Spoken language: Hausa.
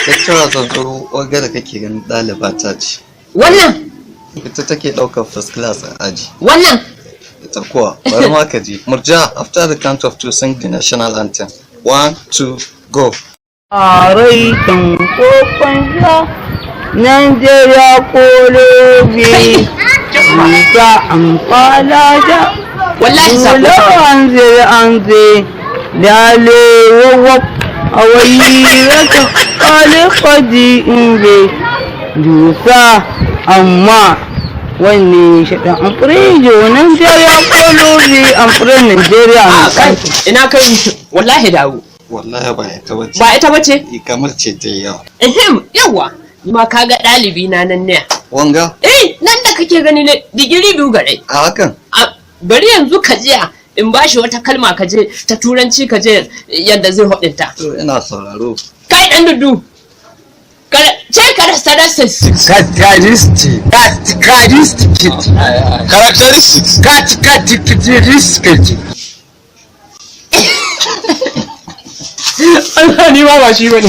Lecturer Zanzaro, wagga da kake ganin ɗaliba ta ce. Wannan? Ita take ɗaukar first class a aji. Wannan? Ita kuwa, bari ma ka ji. Murja, after the count of two, sing the national anthem. One, two, go. Rai kan kofan sha Nigeria kolobi Nta amfala ja. Wallahi sako. Anze anze Lale wawap Awayi raka kale kwaji inge Dusa amma wanne shaɗan amfirijo Nigeria kolobi amfirin Nigeria. A kai, ina kai? Wallahi dawo. Wallahi ba ita bace. Ba ita bace? Kamar ce ta yi yawa. Ehem, yawa. Ni ma kaga ɗalibi na nan ne. Wanga? Eh, nan da kake gani ne, digiri 2 gare. A hakan? A, bari yanzu ka jiya in bashi wata kalma ka je ta Turanci, ka je yadda zai hudinta. To, ina sauraro. Kai dan dudu. Ce characteristics. Characteristic. Characteristics. Characteristics. Characteristics. Allah, ni ma ba shi bane.